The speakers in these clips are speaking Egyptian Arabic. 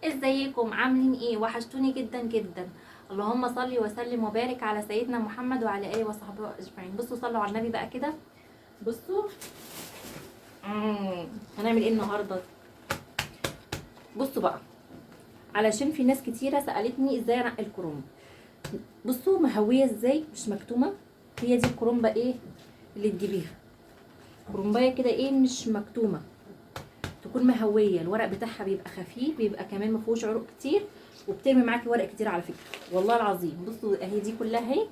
ازيكم؟ عاملين ايه؟ وحشتوني جدا جدا. اللهم صل وسلم وبارك على سيدنا محمد وعلى اله وصحبه اجمعين. بصوا صلوا على النبي بقى كده. بصوا هنعمل ايه النهارده؟ بصوا بقى، علشان في ناس كتيرة سالتني ازاي انقي الكرنب. بصوا مهويه ازاي، مش مكتومة. هي دي الكرنبه ايه اللي تجيبيها، كرنبايه كده ايه مش مكتومة، تكون مهويه، الورق بتاعها بيبقى خفيف، بيبقى كمان ما فيهوش عروق كتير، وبترمي معاكي ورق كتير على فكرة والله العظيم. بصوا اهي دي كلها اهي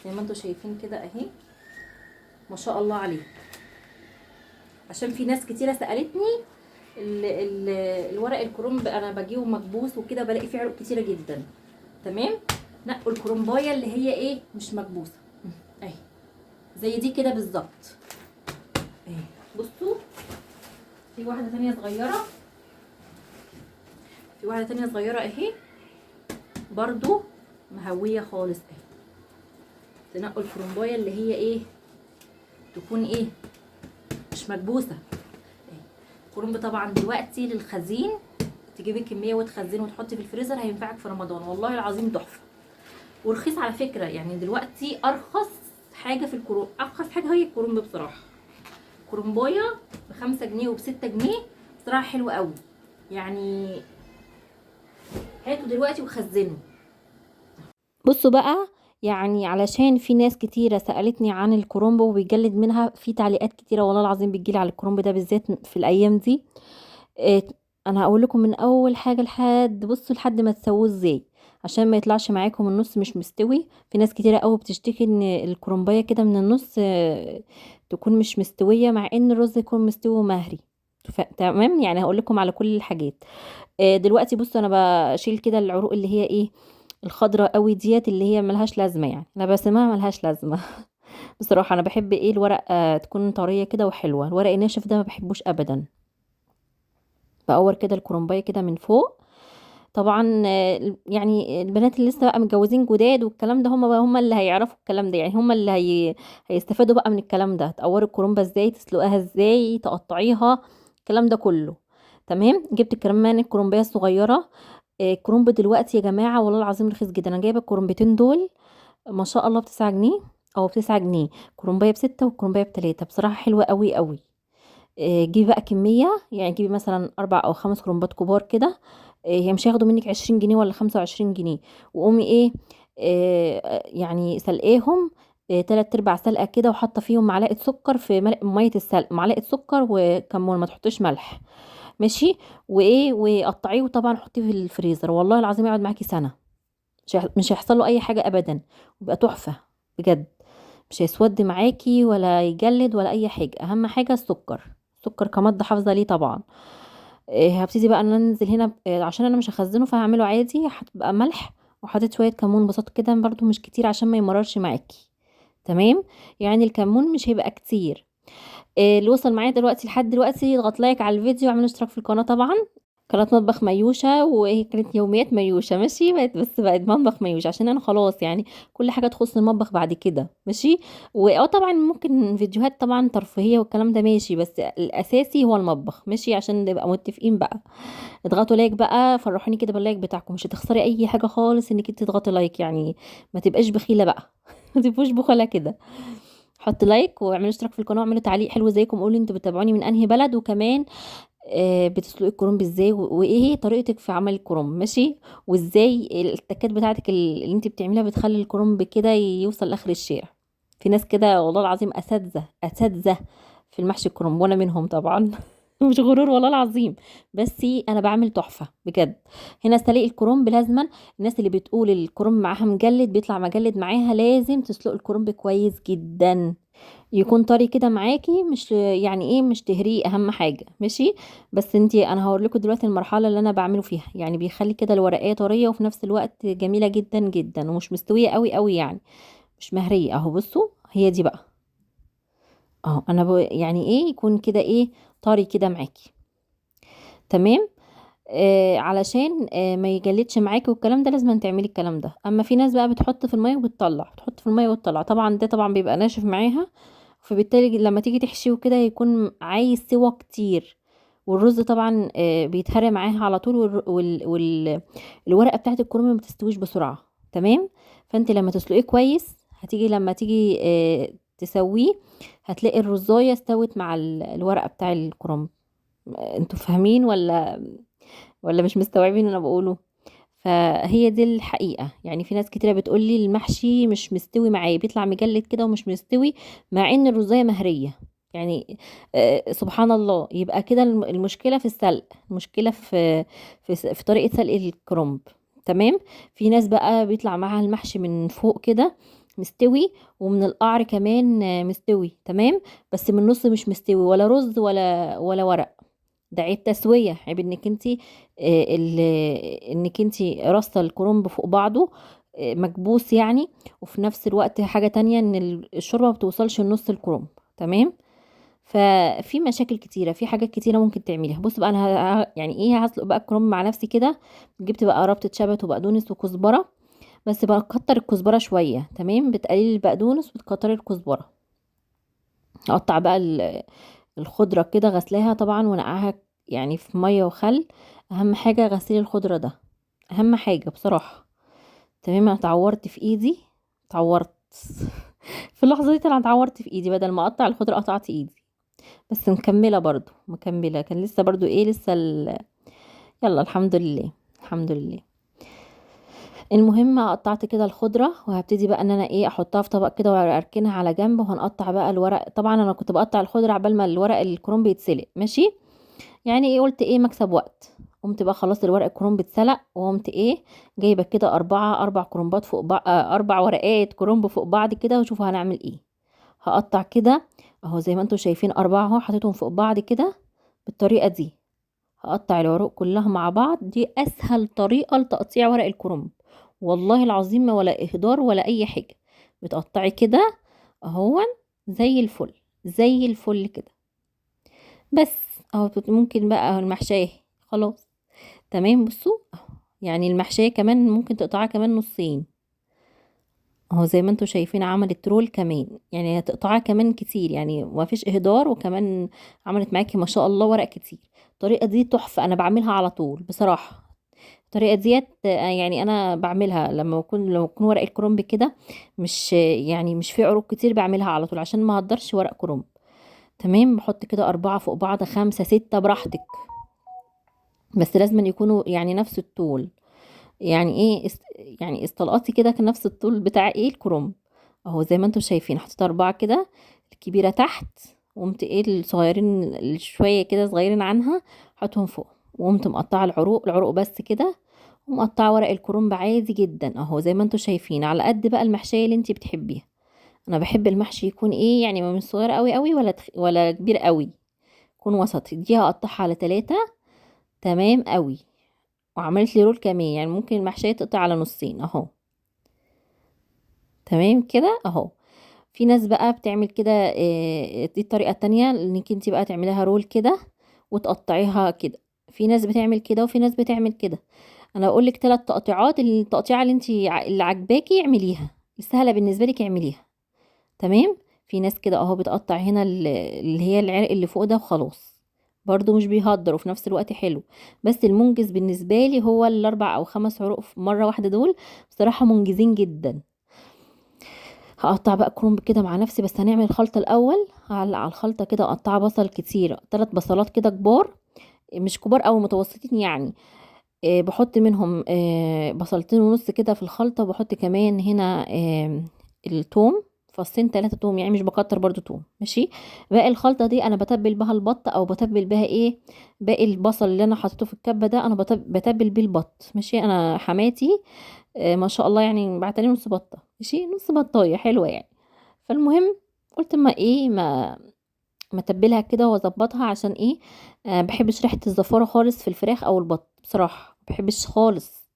زي ما انتم شايفين كده اهي، ما شاء الله عليها. عشان في ناس كتيرة سالتني ال ال الورق الكرنب انا بجيبه مكبوس وكده بلاقي فيه عروق كتيرة جدا. تمام، نقوا الكرنبايه اللي هي ايه مش مكبوسه اهي زي دي كده بالظبط اهي. بصوا في واحدة تانية صغيرة، في واحدة تانية صغيرة اهي برضو مهويه خالص اهي. تنقوا الكرنبايه اللي هي ايه تكون ايه مش مكبوسه. الكرنب طبعا دلوقتي للخزين، تجيبي كمية وتخزني وتحطي في الفريزر، هينفعك في رمضان والله العظيم تحفة ورخيص على فكرة. يعني دلوقتي ارخص حاجة في الكرنب، ارخص حاجة هي الكرنب بصراحة. كرنبايه ب5 جنيه وب6 جنيه بصراحة حلوة قوي يعني، هاتوا دلوقتي وخزنوا. بصوا بقى، يعني علشان في ناس كتيرة سألتني عن الكرنب وبيجلد منها، في تعليقات كتيرة والله العظيم بتجيلي على الكرنب ده بالذات في الأيام دي. إيه، أنا هقول لكم من أول حاجة لحد بصوا لحد ما تسووه ازاي عشان ما يطلعش معاكم النص مش مستوي. في ناس كتيرة قوي بتشتكي ان الكرنبايه كده من النص تكون مش مستوية، مع ان الرز يكون مستوي ومهري. تمام، يعني هقول لكم على كل الحاجات. دلوقتي بصوا انا بشيل كده العروق اللي هي ايه الخضراء قوي ديت اللي هي ملهاش لازمه، يعني انا بسميها ملهاش لازمه بصراحة. انا بحب ايه الورقة تكون طرية كده وحلوه، الورق الناشف ده ما بحبوش ابدا. بقور كده الكرنبايه كده من فوق. طبعا يعني البنات اللي لسه بقى متجوزين جداد والكلام ده، هم اللي هيعرفوا الكلام ده، يعني هم اللي هيستفادوا بقى من الكلام ده. تقوري الكرنبه ازاي، تسلقيها ازاي، تقطعيها، الكلام ده كله. تمام، جبت كمان الكرنبايه الصغيرة. الكرنب دلوقتي يا جماعة والله العظيم رخيص جدا. انا جايبه الكرنبتين دول ما شاء الله ب9 جنيه او ب9 جنيه، كرنبايه ب6 والكرنبايه ب3، بصراحة حلوة قوي قوي. جيبي بقى كمية، يعني جيبي مثلا 4 او 5 كرنبات كبار كده، هي مش هياخدوا منك 20 جنيه ولا 25 جنيه. وقومي ايه، يعني سلقاهم، 3/4 سلقه كده، وحاطه فيهم معلقه سكر في مية السلق، معلقه سكر وكمون، ما تحطيش ملح ماشي. وايه وقطعيه، وطبعا حطيه في الفريزر والله العظيم يقعد معاكي سنة، مش هيحصل له اي حاجة ابدا، ويبقى تحفة بجد، مش هيسود معاكي ولا يجلد ولا اي حاجة. اهم حاجة السكر، السكر كمادة حافظه ليه طبعا. هبتدي بقى ان انا انزل هنا عشان انا مش هخزنه فهعمله عادي، هتبقى ملح وحاطط شوية كمون بساط كده برضو مش كتير عشان ما يمررش معاكي. تمام، يعني الكمون مش هيبقى كتير. اللي وصل معايا دلوقتي لحد دلوقتي يضغط لايك على الفيديو واعملوا اشتراك في القناة. طبعا قناة مطبخ ميوشه، وهي كانت يوميات ميوشه ماشي، بس بقت مطبخ ميوشه عشان انا خلاص يعني كل حاجة تخص المطبخ بعد كده ماشي. طبعا ممكن فيديوهات طبعا ترفيهية والكلام ده ماشي، بس الاساسي هو المطبخ ماشي، عشان نبقى متفقين بقى. اضغطوا لايك بقى، فرحوني كده باللايك بتاعكم، مش هتخسري اي حاجة خالص انك انت تضغطي لايك، يعني ما تبقاش بخيله بقى ما تبقوش بخله كده. حط لايك واعملوا اشتراك في القناة واعملوا تعليق حلو زيكم، قولوا انتوا بتتابعوني من انهي بلد، وكمان بتسلقي الكرنب ازاي، وايه هي طريقتك في عمل الكرنب ماشي، وازاي التكات بتاعتك اللي انت بتعمليها بتخلي الكرنب كده يوصل لاخر الشارع. في ناس كده والله العظيم اساتذة اساتذة في المحشي الكرنب، وانا منهم طبعا مش غرور والله العظيم، بس انا بعمل تحفة بجد. هنا سلق الكرنب لازما، الناس اللي بتقول الكرنب معاها مجلد بيطلع مجلد معاها، لازم تسلق الكرنب كويس جدا، يكون طري كده معاكي، مش يعني ايه مش تهريه، اهم حاجة ماشي. بس انتي انا هقول لكم دلوقتي المرحلة اللي انا بعمله فيها، يعني بيخلي كده الورقية طرية وفي نفس الوقت جميلة جدا جدا، ومش مستوية قوي قوي، يعني مش مهريه اهو. بصوا هي دي بقى اهو، انا يعني ايه يكون كده ايه طري كده معاكي. تمام، علشان ما يجلدش معاكي والكلام ده، لازم تعملي الكلام ده. اما في ناس بقى بتحط في المية وبتطلع، بتحط في المية وتطلع، طبعا ده طبعا بيبقى ناشف معاها، فبالتالي لما تيجي تحشيه وكده يكون عايز سوا كتير، والرز طبعا بيتهرى معاها على طول، والورقة بتاعت الكرنب ما بتستويش بسرعة. تمام. فانت لما تسلقيه كويس، هتيجي لما تيجي تسويه هتلاقي الرزايه استوت مع الورقة بتاع الكرنب. انتوا فاهمين ولا مش مستوعبين اللي انا بقوله؟ فهي دي الحقيقة. يعني في ناس كتيرة بتقولي المحشي مش مستوي معايا، بيطلع مجلد كده ومش مستوي مع ان الرزايه مهريه. يعني سبحان الله. يبقى كده المشكلة في السلق، المشكلة في طريقه سلق الكرنب. تمام. في ناس بقى بيطلع معاها المحشي من فوق كده مستوي، ومن القعر كمان مستوي. تمام. بس من النص مش مستوي، ولا رز ولا ورق. ده عيب تسويه، عيب انك انت انك انت رصه الكرنب فوق بعضه مكبوس يعني. وفي نفس الوقت حاجة تانية ان الشوربة ما بتوصلش لنص الكرنب. تمام. ففي مشاكل كتيرة، في حاجات كتيرة ممكن تعمليها. بص بقى انا يعني ايه، هسلق بقى الكرنب مع نفسي كده. جبت بقى ربطه شبت وبقدونس وكزبره، بس بكتر الكزبره شوية. تمام. بتقللي البقدونس وتكتري الكزبره. اقطع بقى الخضرة كده، غسلاها طبعا ونقعها يعني في مية وخل. اهم حاجة غسيل الخضرة ده، اهم حاجة بصراحة. تمام. انا اتعورت في ايدي، اتعورت في اللحظة دي، انا اتعورت في ايدي، بدل ما اقطع الخضرة قطعت ايدي. بس مكملة برضو، مكملة، كان لسه برضو ايه، لسه يلا الحمد لله، الحمد لله. المهم قطعت كده الخضرة، وهبتدي بقى ان انا ايه، احطها في طبق كده واركنها على جنب. وهنقطع بقى الورق. طبعا انا كنت بقطع الخضرة عبال ما الورق الكرنب يتسلق، ماشي. يعني ايه، قلت ايه، مكسب وقت. قمت بقى خلاص الورق الكرنب اتسلق، وقمت ايه، جايبه كده اربع كرنبات فوق بعض، 4 ورقات كرنب فوق بعض كده. وشوفوا هنعمل ايه. هقطع كده اهو زي ما انتم شايفين، 4 اهو، حطيتهم فوق بعض كده بالطريقة دي. هقطع العروق كلها مع بعض. دي اسهل طريقه لتقطيع ورق الكرنب، والله العظيم ما ولا اهدار ولا اي حاجة. بتقطعي كده اهو زي الفل، زي الفل كده بس اهو. ممكن بقى المحشيه خلاص. تمام. بصوا اهو، يعني المحشيه كمان ممكن تقطعها كمان نصين اهو زي ما انتم شايفين. عملت رول كمان، يعني هتقطعها كمان كتير، يعني ما فيش اهدار، وكمان عملت معاكي ما شاء الله ورق كتير. الطريقة دي تحفة، انا بعملها على طول بصراحة. الطريقة ديت يعني انا بعملها لما يكون ورق الكرنب كده مش فيه عروق كتير، بعملها على طول عشان ما اهدرش ورق كرنب. تمام. بحط كده 4 فوق بعض، 5 6 براحتك، بس لازم يكونوا نفس الطول. يعني ايه، يعني استلقطي كده نفس الطول بتاع ايه الكرنب اهو زي ما انتم شايفين. حطيت 4 كده، الكبيرة تحت، وقمت ايه الصغيرين اللي شوية كده صغيرين عنها حطهم فوق، وقمت مقطعه العروق بس كده، ومقطعه ورق الكرنب عادي جدا اهو زي ما انتم شايفين، على قد بقى المحشيه اللي انتي بتحبيها. انا بحب المحشي يكون ايه، يعني مش صغير قوي قوي ولا كبير قوي، يكون وسط. دي هقطعها على 3. تمام قوي. وعملت لي رول كمان، يعني ممكن المحشيه تقطع على نصين اهو. تمام كده اهو. في ناس بقى بتعمل كده، دي الطريقة التانية انك انتي بقى تعمليها رول كده وتقطعيها كده. في ناس بتعمل كده وفي ناس بتعمل كده. انا بقول لك 3 تقطيعات، التقطيعه اللي انتي اللي عجباكي اعمليها، السهلة بالنسبة لك اعمليها. تمام. في ناس كده اهو بتقطع هنا اللي هي العرق اللي فوق ده وخلاص، برضو مش بيهدر وفي نفس الوقت حلو. بس المنجز بالنسبة لي هو ال4 أو 5 عروق في مرة واحدة، دول بصراحة منجزين جدا. هقطع بقى كرنب كده مع نفسي، بس هنعمل الخلطة الأول. هعلق على الخلطة كده، اقطع بصل كتير، 3 بصلات كده كبار، مش كبار أو متوسطين يعني. بحط منهم بصلتين ونص كده في الخلطة. وبحط كمان هنا التوم، فصين 3 توم، يعني مش بكتر برضو توم، ماشي. باقي الخلطة دي انا بتبل بها البط، او بتبل بها ايه باقي البصل اللي انا حطيته في الكبة ده، انا بتبل بيه البط، ماشي. انا حماتي ما شاء الله يعني بعتني نص بطة، ماشي، نص بطاية حلوة يعني. فالمهم قلت ما ايه، ما اتبلها كده واظبطها، عشان ايه، بحبش ريحة الزفارة خالص في الفراخ او البط بصراحة، ما بحبش خالص،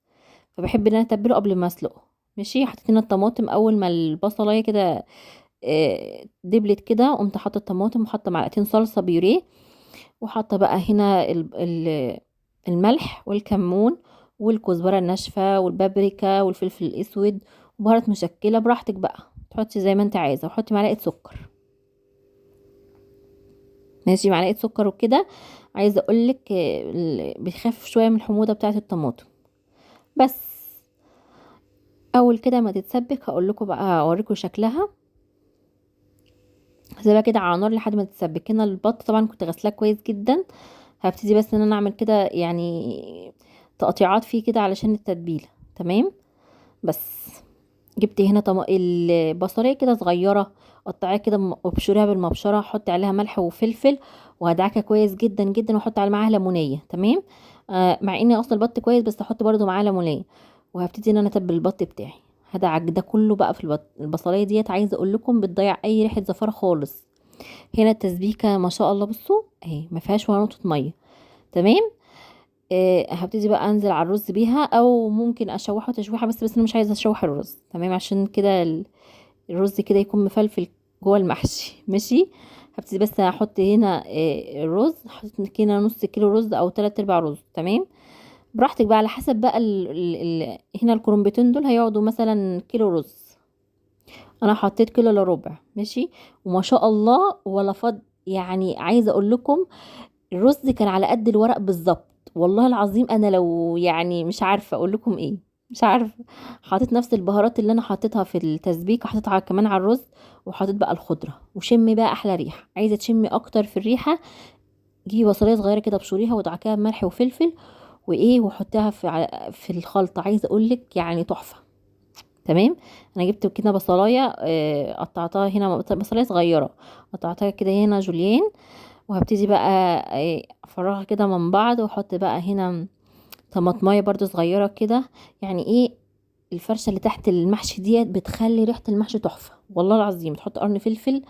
فبحب ان انا اتبله قبل ما اسلقه، ماشي. حطيت لنا الطماطم اول ما البصلايه كده، دبلت كده، قمت حاطه الطماطم وحاطه معلقتين صلصه بيوريه، وحاطه بقى هنا الملح والكمون والكزبره الناشفه والبابريكا والفلفل الاسود وبهارات مشكلة، براحتك بقى تحطي زي ما انت عايزه، وحطي معلقه سكر، ماشي، معلقه سكر وكده. عايزه اقولك بيخفف شوية من الحموضة بتاعه الطماطم. بس اول كده ما تتسبك هقول لكم بقى، اوريكم شكلها. هسيبها كده على النار لحد ما تتسبك. هنا البط طبعا كنت غسلاه كويس جدا، هبتدي بس ان انا اعمل كده يعني تقطيعات فيه كده علشان التتبيله. تمام. بس جبت هنا البصليه كده صغيرة، قطعيها كده وابشريها بالمبشره، حطي عليها ملح وفلفل وهدعكها كويس جدا جدا، واحط على معاها ليمونيه. تمام. مع اني اصلا البط كويس، بس احط برده معاه ليمونيه. وهبتدي ان انا اتبل البط بتاعي. هدعك ده كله بقى في البط. البصليه ديت عايزه اقول لكم بتضيع اي ريحه زفاره خالص. هنا التسبيكه ما شاء الله، بصوا اهي ما فيهاش ولا نقطة مية. تمام. هبتدي بقى انزل على الرز بيها، او ممكن اشوحه تشويحه بس انا مش عايزه اشوح الرز. تمام، عشان كده الرز كده يكون مفلفل جوه المحشي. ماشي. هبتدي بس احط هنا الرز، حطيت هنا نص كيلو رز او 3/4 رز. تمام، براحتك بقى على حسب بقى هنا الكرنبتين دول هيقعدوا مثلا كيلو رز، انا حطيت كيلو الا ربع. ماشي. وما شاء الله ولا فض، يعني عايزه اقول لكم الرز كان على قد الورق بالظبط، والله العظيم. انا لو يعني مش عارفه اقول لكم ايه، مش عارفه. حطيت نفس البهارات اللي انا حطيتها في التسبيك، حطيتها كمان على الرز، وحطيت بقى الخضرة. وشمي بقى احلى ريحه. عايزه تشمي اكتر في الريحة، جيبي بصليه صغيرة كده ابشريها ودعكيها بملح وفلفل وايه، وحطيها في الخلطة. عايزه اقول لك يعني تحفة. تمام. انا جبت كده بصلايه، قطعتها هنا بصلايه صغيرة، قطعتها كده هنا جوليان. وهبتدي بقى افرغها كده من بعض، واحط بقى هنا طماطمايه برضو صغيرة كده. يعني ايه الفرشة اللي تحت المحشي ديت بتخلي ريحه المحشي تحفة والله العظيم. تحط قرن فلفل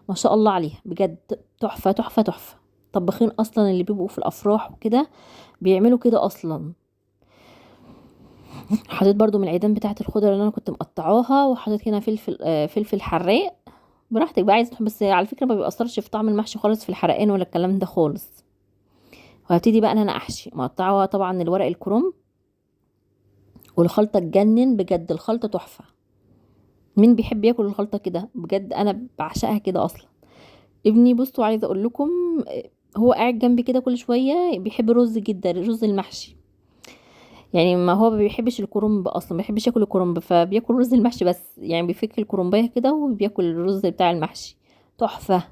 ما شاء الله عليها بجد، تحفة تحفة تحفة. طباخين اصلا اللي بيبقوا في الافراح وكده بيعملوا كده اصلا. حطيت برضو من العيدان بتاعه الخضرة اللي انا كنت مقطعاها، وحطيت هنا فلفل حراق. براحتك بقى عايزه تحط، بس على فكرة ما بيأثرش في طعم المحشي خالص في الحرقان ولا الكلام ده خالص. وهبتدي بقى ان انا احشي، مقطعه طبعا الورق الكرنب، والخلطه تجنن بجد، الخلطة تحفة. مين بيحب ياكل الخلطة كده؟ بجد انا بعشقها كده اصلا. ابني بصوا عايزه اقول لكم، هو قاعد جنبي كده كل شوية، بيحب الرز جدا، الرز المحشي. يعني ما هو ما بيحبش الكرنب اصلا، ما بيحبش ياكل الكرنب، فبياكل رز المحشي بس، يعني بيفك الكرنبايه كده وبياكل الرز بتاع المحشي تحفة.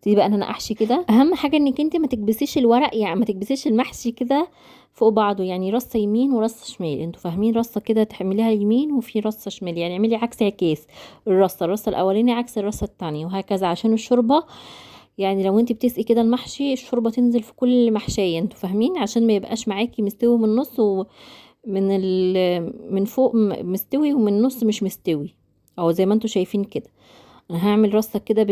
تيجي بقى ان انا احشي كده. اهم حاجة انك انت ما تكبسيش الورق، يعني ما تكبسيش المحشي كده فوق بعضه، يعني رصه يمين ورصه شمال، انتوا فاهمين؟ رصه كده تحمليها يمين وفي رصه شمال، يعني اعملي عكس عكاس، الرصه الاولانية عكس الرصه الثانية وهكذا، عشان الشوربة يعني لو انت بتسقي كده المحشي الشوربة تنزل في كل محشيه، انتوا فاهمين؟ عشان ما يبقاش معاكي مستوي من النص ومن من فوق مستوي ومن النص مش مستوي، او زي ما انتوا شايفين كده. انا هعمل رصه كده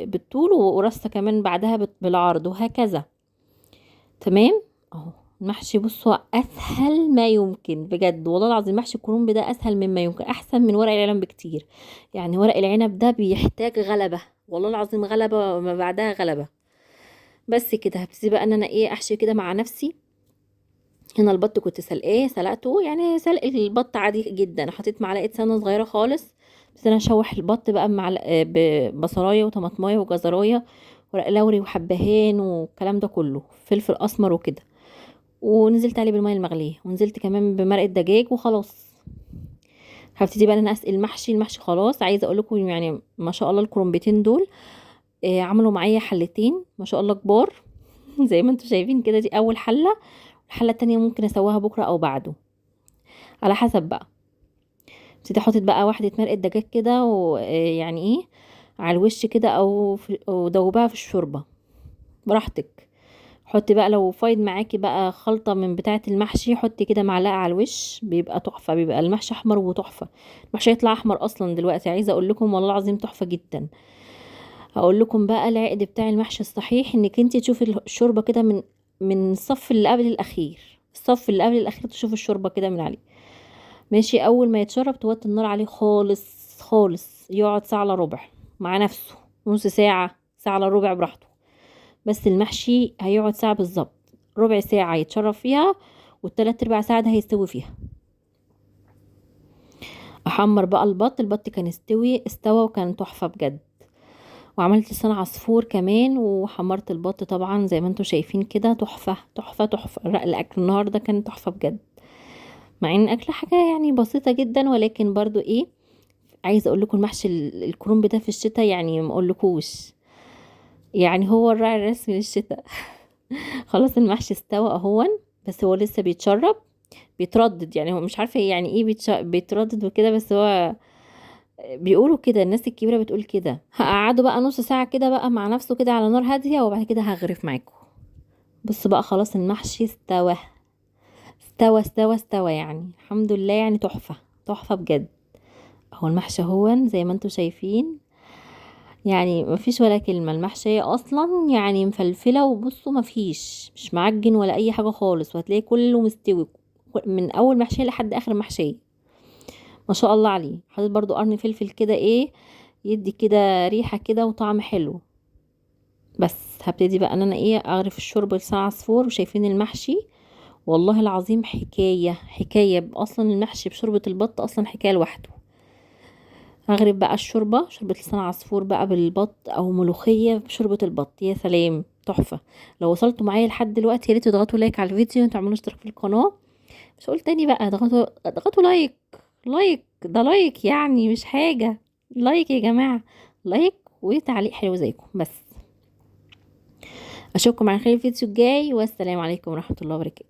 بالطول ورصه كمان بعدها بالعرض وهكذا. تمام اهو المحشي بصوا اسهل ما يمكن بجد والله العظيم. محشي الكرنب ده اسهل مما يمكن، احسن من ورق العنب بكتير. يعني ورق العنب ده بيحتاج غلبه والله العظيم، غلبه ما بعدها غلبه. بس كده هبتدي بقى ان انا ايه احشي كده مع نفسي. هنا البط كنت سلقاه، سلقته يعني سلق البط عادي جدا، حطيت معلقه سمنه صغيرة خالص، بس انا هشوح البط بقى ببصلايه وطماطمايه وجزرايه ورق لوري وحبهان والكلام ده كله، فلفل اسمر وكده، ونزلت عليه بالمية المغليه، ونزلت كمان بمرقه دجاج وخلاص. هبتدي بقى ان انا اسقي المحشي. المحشي خلاص عايزه اقول لكم يعني ما شاء الله الكرنبتين دول، عملوا معايا حلتين ما شاء الله كبار زي ما انتم شايفين كده. دي اول حله، الحلة التانية ممكن اسويها بكره او بعده على حسب بقى. ابتدي احط بقى واحدة مرقه دجاج كده ويعني ايه على الوش كده، او ودوبها في الشوربة براحتك. حطي بقى لو فايض معاكي بقى خلطه من بتاعه المحشي، حطي كده معلقه على الوش، بيبقى تحفة، بيبقى المحشي احمر وتحفه. المحشي يطلع احمر اصلا دلوقتي، عايزه اقول لكم والله العظيم تحفة جدا. هقول لكم بقى العقد بتاع المحشي الصحيح، انك انت تشوفي الشوربة كده من الصف اللي قبل الاخير، الصف اللي قبل الاخير تشوفي الشوربة كده من عليه. ماشي. اول ما يتشرب توطي النار عليه خالص خالص، يقعد ساعة الا ربع مع نفسه، نص ساعة، ساعة الا ربع براحته. بس المحشي هيقعد ساعة بالظبط، ربع ساعة يتشرب فيها والتلات ارباع ساعة ده هيستوي فيها. احمر بقى البط. البط كان استوى وكان تحفة بجد. وعملت لسان عصفور كمان، وحمرت البط طبعا زي ما انتم شايفين كده، تحفة تحفة تحفة. الاكل النهارده كان تحفة بجد، مع ان اكله حاجة يعني بسيطة جدا، ولكن برضو ايه، عايزه اقول لكم المحشي الكرنب ده في الشتاء يعني ما اقولكوش، يعني هو الراعي الرسمي للشتاء. خلاص المحشي استوى اهون، بس هو لسه بيتشرب، بيتردد، يعني هو مش عارفه يعني ايه بيتردد وكده، بس هو بيقولوا كده، الناس الكبيرة بتقول كده. هقعده بقى نص ساعة كده بقى مع نفسه كده على نار هادية، وبعد كده هغرف معاكم. بصوا بقى خلاص المحشي استوى استوى استوى استوى، يعني الحمد لله، يعني تحفة تحفة بجد. اهو المحشي اهو زي ما انتم شايفين، يعني مفيش ولا كلمة، المحشية اصلا يعني مفلفلة، وبصوا مفيش، مش معجن ولا اي حاجة خالص، وهتلاقي كله مستوي من اول محشية لحد اخر محشية، ما شاء الله عليه. حاطط برضو قرن فلفل كده ايه، يدي كده ريحة كده وطعم حلو. بس هبتدي بقى ان انا ايه اغرف الشوربة لسان عصفور. وشايفين المحشي والله العظيم حكاية حكاية، اصلا المحشي بشوربة البط اصلا حكاية لوحده. هغرف بقى الشوربة، شوربة لسان عصفور بقى بالبط، او ملوخية بشوربة البط، يا سلام تحفة. لو وصلتوا معايا لحد دلوقتي يا ريت تضغطوا like على الفيديو وتعملوا اشتراك في القناة. مش هقول تاني بقى، اضغطوا like، like ده like يعني مش حاجة، like يا جماعة، like وتعليق حلو زيكم. بس اشوفكم على خير الفيديو الجاي، والسلام عليكم ورحمة الله وبركاته.